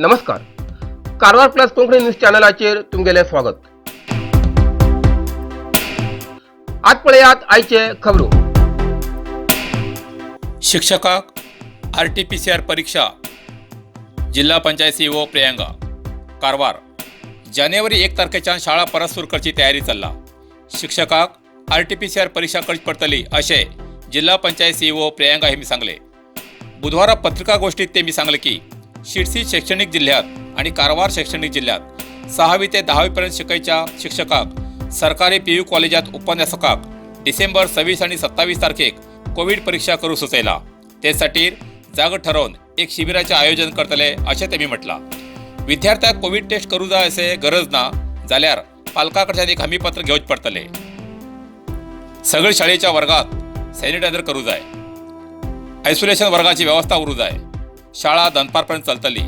नमस्कार, Karwar plus Konkani news चॅनलाचेर तुमगेलें स्वागत. आज पळयात आयचे खबरो. शिक्षकाक आरटीपीसीआर परीक्षा, जिल्हा पंचायत सीईओ प्रियंका. कारवार, जानेवारी 1 तारखेच्यान शाळा परत सुरू करची तयारी चल्ला. शिक्षकाक आरटीपीसीआर परीक्षा करची पडटली अशें जिल्हा पंचायत सीईओ प्रियंका हेमी सांगले. बुधवारा पत्रिका गोष्टीत तेमी सांगले की शिरसी शैक्षणिक जिल्ह्यात आणि कारवार शैक्षणिक जिल्ह्यात 6वी ते 10वीपर्यंत शिकायच्या शिक्षकाक, सरकारी पीयू कॉलेजात उपन्यासकाक डिसेंबर 26 आणि 27 तारखेक कोविड परीक्षा करू सुचयला. त्यासाठी जागा ठरवून एक शिबिराचे आयोजन करतले अशें तेमी म्हटलां. विद्यार्थ्याक कोविड टेस्ट करू जाय अशें गरज ना जाल्यार पालका कडच्यान एक हमीपत्र घेवचें पडटलें. सगळे शाळेच्या वर्गात सॅनिटायझर करू जाय. आयसोलेशन वर्गाची व्यवस्था उरू जाय. शाळा दनपारपर्यंत चलतली.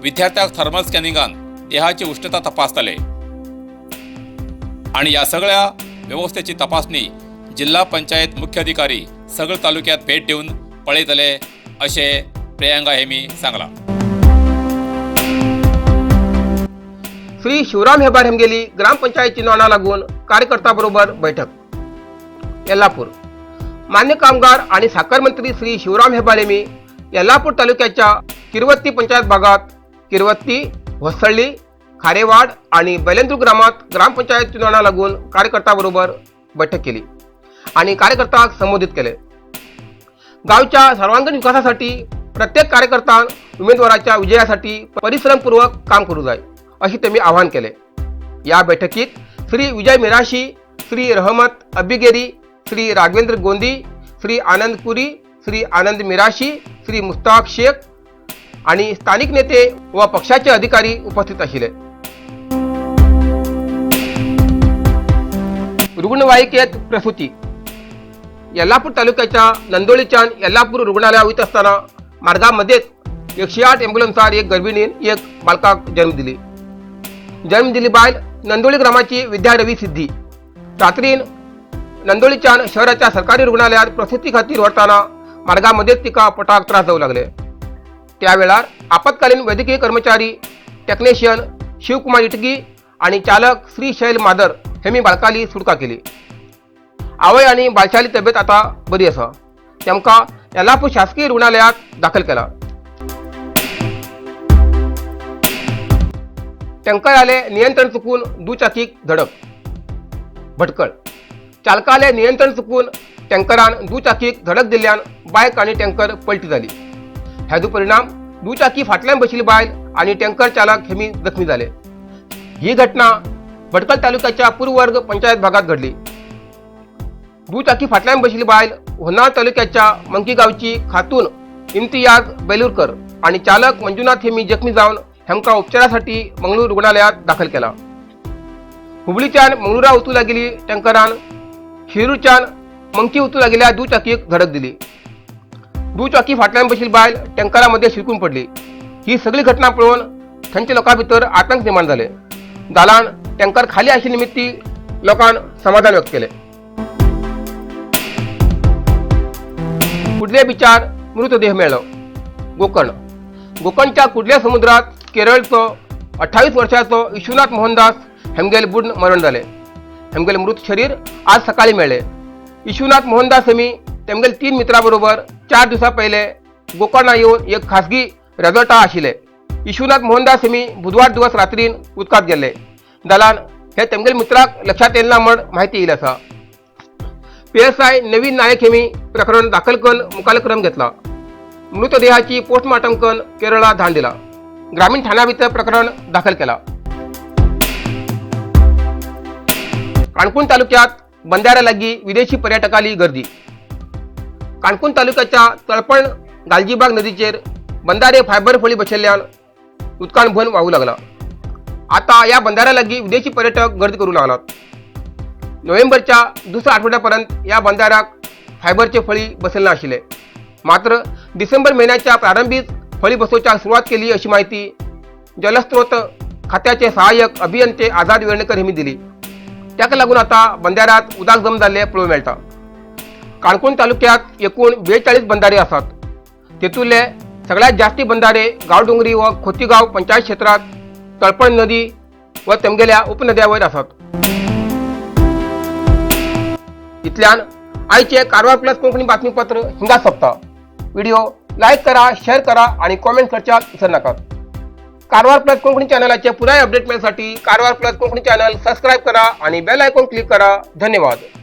विद्यार्थ्याक थर्मल स्कॅनिंगान देहाची उष्णता तपासतले आणि या सगळ्या व्यवस्थेची तपासणी जिल्हा पंचायत मुख्याधिकारी सगळ तालुक्यात भेट देऊन पळयतले अशें प्रियंका हेमी सांगला. श्री शिवराम हेबार हेमगेली ग्रामपंचायत चुनावणा लागून कार्यकर्त्याबरोबर बैठक. येल्लापूर, मान्य कामगार आणि साखर मंत्री श्री शिवराम हेबार हेमी येल्लापूर तालुक्याच्या किरवत्ती पंचायत भागात किरवत्ती, होसळ्ळी, खारेवाड आणि बैलेंद्र ग्रामात ग्रामपंचायत चुनावणा लागून कार्यकर्त्याबरोबर बैठक केली आणि कार्यकर्त्याक संबोधित केले. गावच्या सर्वांगीण विकासासाठी प्रत्येक कार्यकर्ता उमेदवाराच्या विजयासाठी परिश्रमपूर्वक काम करू जाय अशी त्यांनी आवाहन केले. या बैठकीत श्री विजय मिराशी, श्री रहमत अबिगेरी, श्री राघवेंद्र गोंदी, श्री आनंद कुरी, श्री आनंद मिराशी, श्री मुस्ताक शेख आणि स्थानिक नेते व पक्षाचे अधिकारी उपस्थित आशिल्ले. रुग्णवाहिकेत प्रसूती. येल्लापूर तालुक्याच्या नंदोळीच्यान येल्लापूर रुग्णालयात वयत असताना मार्गामध्येच 108 ॲम्ब्युलन्सार एक गर्भिणीन एक बालकाक जन्म दिली. जन्म दिली बायल नंदोळी ग्रामाची विद्या रवी सिद्धी. रात्रीन नंदोळीच्यान शहराच्या सरकारी रुग्णालयात प्रसूती खातीर व्हरतना मार्गामध्येच तिका पोटाक त्रास जावं लागले. त्या वेळार आपत्कालीन वैद्यकीय कर्मचारी टेक्निशियन शिवकुमार इटगी आणि चालक श्री शैल मादर हेमी बाळकाली सुटका केली. आवय आणि बाळशाली तब्येत आता बरी आसा. तेमकां येल्लापूर शासकीय रुग्णालयात दाखल केला. टँकराले नियंत्रण चुकून दुचाकीक धडक. भटकळ, चालकाले नियंत्रण चुकून टँकरान दुचाकीक धडक दिल्ल्यान बायक आणि टँकर पलटी जाली. हाजो परिणाम दुचाकी फाटल्यान बशिल्ली बायल आणि टँकर चालक हेमी जखमी जाले. ही घटना भटकळ तालुक्याच्या पूर्ववर्ग पंचायत भागात घडली. दुचाकी फाटल्यान बशिल्ली बायल होन्नाळ तालुक्याच्या मंकी गावची खातून इम्तियाज बेलूरकर आणि चालक मंजुनाथ हेमी जखमी जावन हेमकां उपचारासाठी मंगळूर रुग्णालयात दाखल केला. हुबळीच्यान मंगळुरा वचूं लागिल्ली टँकरान शिरूरच्यान मंकी वचूं लागिल्ल्या दुचाकीक धडक दिली. दुचाकी फाटल्यान बशिल्ली बायल टँकरामध्ये शिरकून पडली. ही सगळी घटना पळोवन थंयच्या लोकां भितर आतंक निर्माण जाले. दालान टँकर खाली आशिल्ले निमित्ती लोकांन समाधान व्यक्त केले. कुडले बिचार मृतदेह मेळ्ळो. गोकर्ण, गोकर्णच्या कुडल्या समुद्रात केरळचो 28 वर्षाचो विश्वनाथ मोहनदास हेमगेल बुडून मरण जालें. हेमगेल मृत शरीर आज सकाळी मेळ्ळें. विश्वनाथ मोहनदास हेमी तेमगेल 3 मित्रां बरोबर 4 दिवसां पयले गोकर्णा येवन एक खासगी रेजॉर्टा आशिल्ले. विश्वनाथ मोहनदास हेमी बुधवार दिवस रात्रीन उदकांत गेल्ले. दलान हे तेमगेल मित्राक लक्षात येयलें ना म्हण म्हायती येयली आसा. पीएसआय नवीन नायक हेमी प्रकरण दाखल करून मुखाल क्रम घेतला. मृतदेहाची पोस्टमार्टम करून केरळा धाड दिला. ग्रामीण ठाण्या भितर प्रकरण दाखल केला. काणकोण तालुक्यात बंधाऱ्या लागीं विदेशी पर्यटकांली गर्दी. काणकोण तालुक्याच्या तळपण गालजीबाग नदीचेर बंधारे फायबर फळी बशिल्ल्यान उदकान भरून व्हांवू लागला. आता या बंधाऱ्या लागीं विदेशी पर्यटक गर्दी करू लागलात. नोव्हेंबरच्या दुसऱ्या आठवड्यापर्यंत या बंधाऱ्याक फायबरचे फळी बसयले नाशिल्ले. मात्र डिसेंबर महिन्याच्या प्रारंभीच फळी बसोवच्याक सुरवात केली अशी माहिती जलस्रोत खात्याचे सहाय्यक अभियंते आझाद वेर्णेकर यांनी दिली. ताका लागून आता बंधाऱ्यात उदक जम जाल्लें पळोवंक मेळटा. काणकोण तालुक्यात एकूण 42 बंधारे आसात. तेतुले सगळ्यात जास्ती बंधारे गावडोंगरी व खोतीगाव पंचायत क्षेत्रात तळपण नदी व तेमगेल्या उपनद्यावर आसात. इतल्यान आयचे कारवार प्लस कोंकणी बातमीपत्र हिंगा सोंपता. व्हिडिओ लायक करा, शेअर करा आणि कॉमेंट करच्याक विसर नाकात. कारवार प्लस कोंकणी चॅनलाचे पुराय अपडेट मेळसाठी Karwar plus Konkani channel subscribe करा आणि बेल आयकॉन क्लिक करा. धन्यवाद.